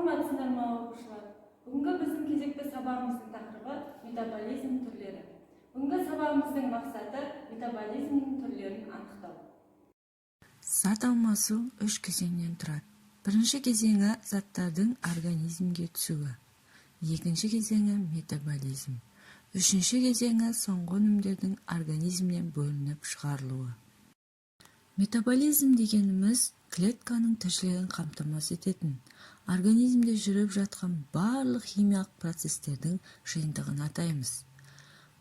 Саламатсыздар ма, оқушылар! Бүгінгі біздің кезекті сабағымыздың тақырыбы – метаболизм түрлері. Бүгінгі сабағымыздың мақсаты – метаболизмнің түрлерін анықтау. Зат алмасу үш кезеңнен тұрады. Бірінші кезеңі – заттардың организмге түсуі, екінші кезеңі – метаболизм, үшінші кезеңі – соңғы өнімдердің организмнен бөлініп шығарылуы. Метаболизм дегеніміз – клетканың тіршілігін қамтамасыз ететін организмде жүріп жатқан барлық химиялық процестердің жиынтығын атаймыз.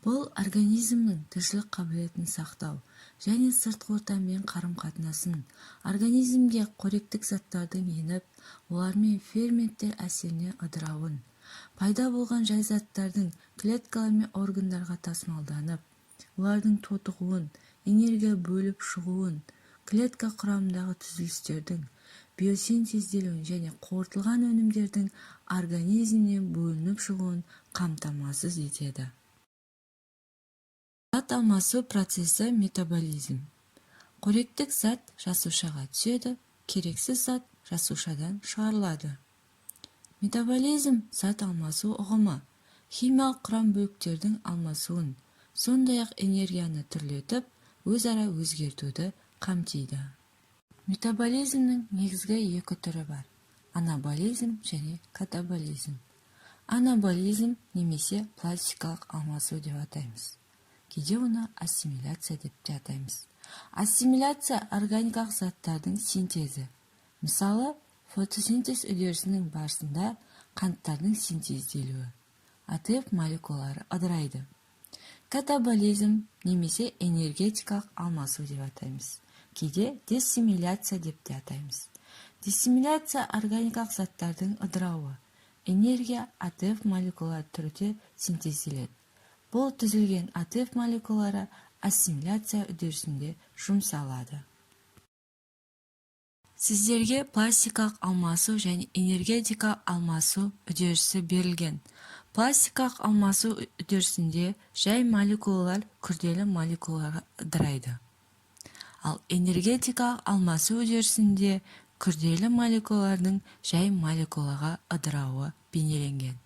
Бұл организмнің тіршілік қабілетін сақтау және сыртқы ортамен қарым-қатынасын, организмге қоректік заттардың еніп, олармен ферменттер әсерінен ыдырауын, пайда болған жай заттардың клеткалар мен органдарға тасымалданып, олардың тотығуын, энергия бөліп шығуын, клетка құрамындағы түзілістердің биосинтезделуін және қорытылған өнімдердің организмнен бөлініп шығуын қамтамасыз етеді. Зат алмасу процесі – метаболизм. Қоректік зат жасушаға түседі, керексіз зат жасушадан шығарылады. Метаболизм – зат алмасу ұғымы. Химиялық құрам бөліктердің алмасуын, сондай-ақ энергияны түрлетіп, өзара өзгертуді қамтиды. Метаболизмнің негізгі екі түрі бар: анаболизм және катаболизм. Анаболизм немесе пластикалық алмасу деп атаймыз, кейде оны ассимиляция деп те атаймыз. Ассимиляция – органикалық заттардың синтезі. Мысалы, фотосинтез үдерісінің барысында қанттардың синтезделуі, АТФ молекулалары ыдырайды. Катаболизм немесе энергетикалық алмасу деп атаймыз, кейде диссимиляция деп те атаймыз. Диссимиляция – органикалық заттардың ыдырауы. Энергия АТФ молекулалары түрінде синтезделеді. Бұл түзілген АТФ молекулалары ассимиляция үдерісінде жұмсалады. Сіздерге пластикалық алмасу және энергетикалық алмасу үдерісі берілген. Пластикалық алмасу үдерісінде жай молекулалар күрделі молекулаларға ыдырайды, ал энергетикалық алмасу үдерісінде күрделі молекулалардың жай молекулаға ыдырауы бейнеленген.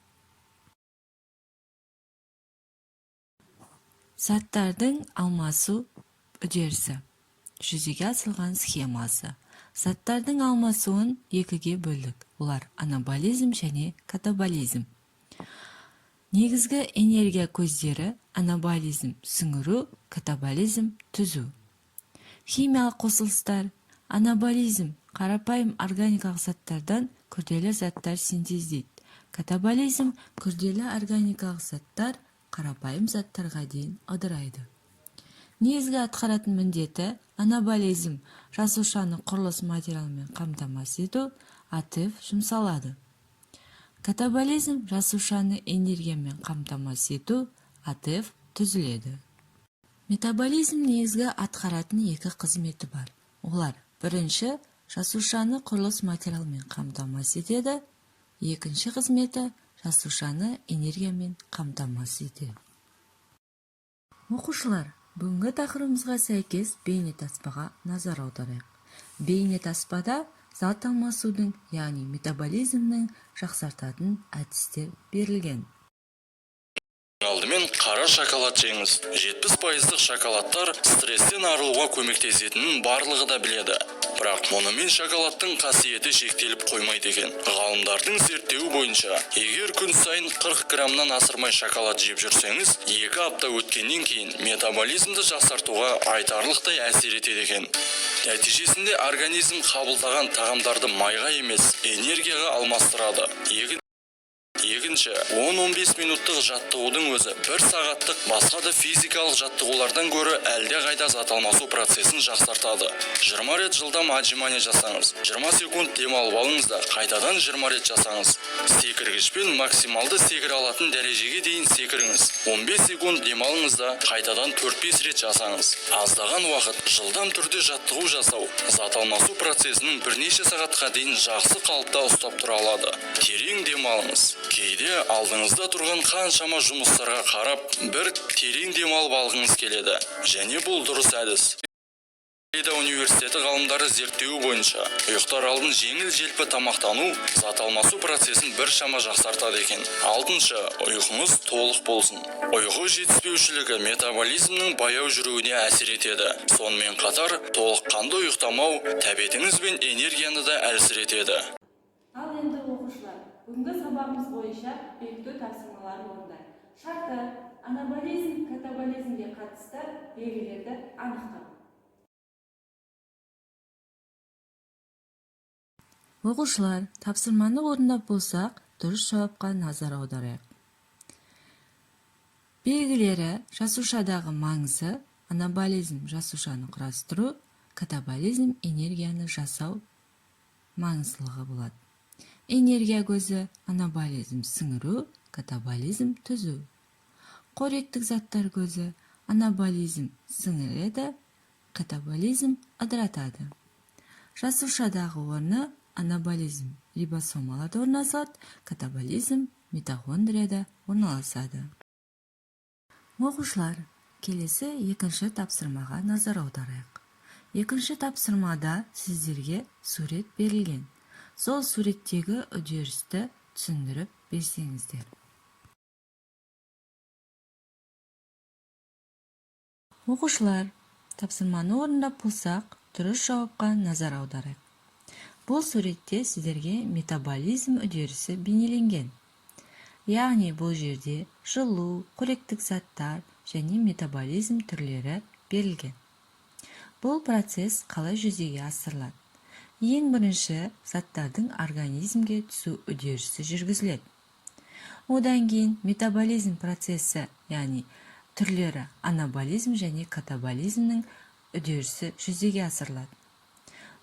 Заттардың алмасу үдерісі жүзеге асырылған схемасы. Заттардың алмасуын екіге бөлдік. Олар: анаболизм және катаболизм. Негізгі энергия көздері: анаболизм – сіңіру, катаболизм – түзу. Химиялық қосылыстар. Анаболизм қарапайым органикалық заттардан күрделі заттар синтездейді. Катаболизм – күрделі органикалық заттар қарапайым заттарға дейін ыдырайды. Негізгі атқаратын міндеті: анаболизм – жасушаны құрылыс материалымен қамтамасыз ету, АТФ жұмсалады. Катаболизм – жасушаны энергиямен қамтамасыз ету, АТФ түзіледі. Метаболизм негізгі атқаратын екі қызметі бар. Олар: бірінші, жасушаны құрылыс материалымен қамтамасыз етеді, екінші қызметі – жасушаны энергиямен қамтамасыз етеді. Оқушылар, бүгінгі тақырыбымызға сәйкес бейнетаспаға назар аударайық. Бейнетаспада зат алмасудың, яғни метаболизмнің жақсартатын әдістер берілген. Алдымен қара шоколад жеңіз. 70 пайыздық шоколадтар стресстен арылуға көмектесетінін барлығы да біледі. Бірақ мұнымен шоколадтың қасиеті шектеліп қоймайды екен. Ғалымдардың зерттеуі бойынша, егер күн сайын 40 граммнан асырмай шоколад жеп жүрсеңіз, 2 апта өткеннен кейін метаболизмді жақсартуға айтарлықтай әсер етеді екен. Нәтижесінде организм қабылдаған тағамдарды майға емес, энергияға алмастырады. Екінші, 10-15 минуттық жаттығудың өзі бір сағаттық басқа да физикалық жаттығулардан гөрі әлде қайда зат алмасу процесін жақсартады. 20 рет жылдам отжимание жасаңыз, 20 секунд демалып алыңыз да, қайтадан 20 рет жасаңыз. Секіргішпен максималды секіре алатын дәрежеге дейін секіріңіз. 15 секунд демалыңыз да, қайтадан 4-5 рет жасаңыз. Аздаған уақыт жылдам түрде жаттығу жасау зат алмасу процесінің бірнеше сағатқа дейін жақсы қалыпта ұстап тұра алады. Терең демалыңыз. Кейде алдыңызда тұрған қаншама жұмыстарға қарап, бір терең демалып алғыңыз келеді. Және бұл дұрыс әдіс. Флорида университеті ғалымдары зерттеуі бойынша, ұйықтар алдын жеңіл-желпі тамақтану зат алмасу процесін біршама жақсартады екен. Алтыншы, ұйқыңыз толық болсын. Ұйқы жетіспеушілігі метаболизмнің баяу жүруіне әсер етеді. Сонымен қатар, толыққанды ұйықтамау тәбетіңіз бен энергияны да әлсіретеді. Ал енді, оқушылар, бүгінгі сабағымыз бойынша бекіту тапсырмаларын орындайық. Шарты: анаболизм, катаболизмге қатысты белгілерді анықтау. Оқушылар, тапсырманы орындап болсақ, дұрыс жауапқа назар аударайық. Белгілері: жасушадағы маңызы, анаболизм жасушаны құрастыру, катаболизм энергияны жасау маңыздылығы болады. Энергия көзі: анаболизм сіңіру, катаболизм түзу. Қоректік заттар көзі: анаболизм сіңіреді, катаболизм ыдыратады. Жасушадағы орны: анаболизм рибосомаларда орналасады, катаболизм митохондрияда орналасады. Оқушылар, келесі екінші тапсырмаға назар аударайық. Екінші тапсырмада сіздерге сурет берілген. Сол суреттегі үдерісті түсіндіріп берсеңіздер. Оқушылар, тапсырманы орындап болсақ, дұрыс жауапқа назар аударайық. Бұл суретте сіздерге метаболизм үдерісі бейнеленген, яғни бұл жерде жылу, қоректік заттар және метаболизм түрлері берілген. Бұл процесс қалай жүзеге асырылады? Ең бірінші заттардың организмге түсу үдерісі жүргізіледі. Одан кейін метаболизм процесі, яғни түрлері анаболизм және катаболизмнің үдерісі жүзеге асырылады.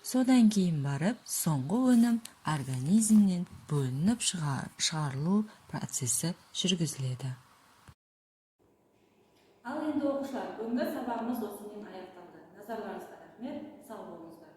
Содан кейін барып соңғы өнім организмнен бөлініп шығарылу процесі жүргізіледі. Ал енді, оқушылар, бүгінгі сабағымыз осымен аяқталды. Назарларыңызға рахмет, сау болыңыздар.